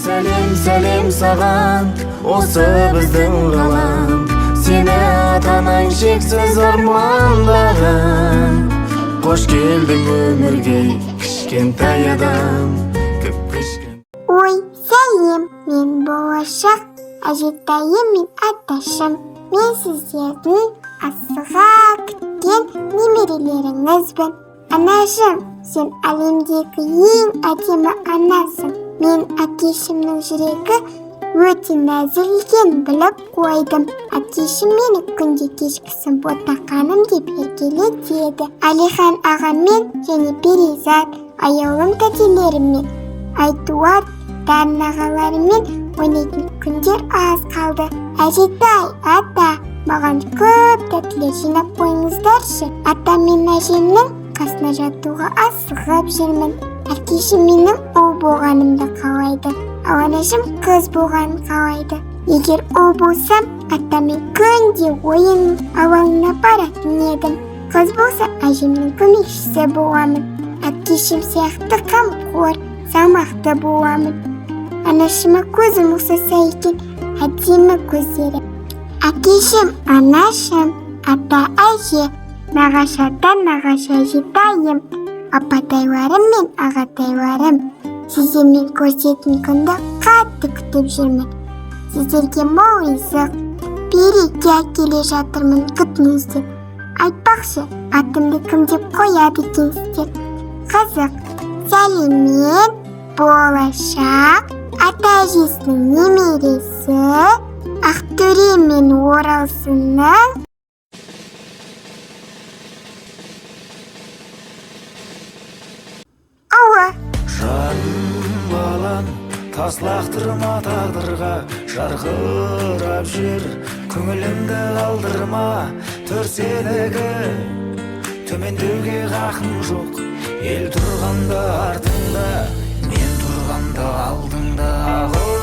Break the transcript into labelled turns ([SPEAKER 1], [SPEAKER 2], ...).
[SPEAKER 1] Сәлем, сәлем саған, осы біздің қалам. Сені ата-анаң шексіз армандаған. Қош келдің өмірге, кішкентай адам. Кіп-кішкентай.
[SPEAKER 2] Ой, сәлем, мен болашақ әжетайым мен аташым. Мен сіздердің асыға күткен немерелеріңізбін. Анашым, сен әлемдегі ең әдемі анасың. Мен әкешімнің жүрегі өте нәзік екенін біліп қойдым. Әкешім мені күнде кешкісін ботақаным деп еркелетеді. Әлихан ағаммен және Перизат, аяулым тәтелеріммен, Айтуар, Дарын ағаларыммен ойнайтын күндер аз қалды. Әжетай, ата, маған көп тәттілер жинап қойыңыздаршы. Атам мен әжемнің қасына жатуға асығып жүрмін. Әкешім менің ұл болғанымды қалайды, ал анашым қыз болғанын қалайды. Егер ұл болсам, атаммен күнде ойын алаңына баратын едім. Қыз болса, әжемнің көмекшісі боламын. Әкешім сияқты қамқор, салмақты боламын. Анашыма көзім ұқсаса екен, әдемі көздері. Әкешім, анашым, ата, әже, нағашы ата, нағашы әжетайым, апатайларым мен ағатайларым, сіздермен көрісетін күнді қатты күтіп жүрмін. Сіздерге мол ризық, береке әкеле жатырмын, күтіңіздер. Айтпақшы, атымды кім деп қояды екенсіздер? Қызық. Сәлеммен, болашақ ата әжесінің немересі Ақтөре мен Оралсынның ұлы.
[SPEAKER 3] Жаным, балам, тас лақтырма тағдырға, жарқырап жүр, көңіліңді қалдырма. Төр сенікі, төмендеуге хақың жоқ. Ел тұрғанда артыңда, мен тұрғанда алдыңда.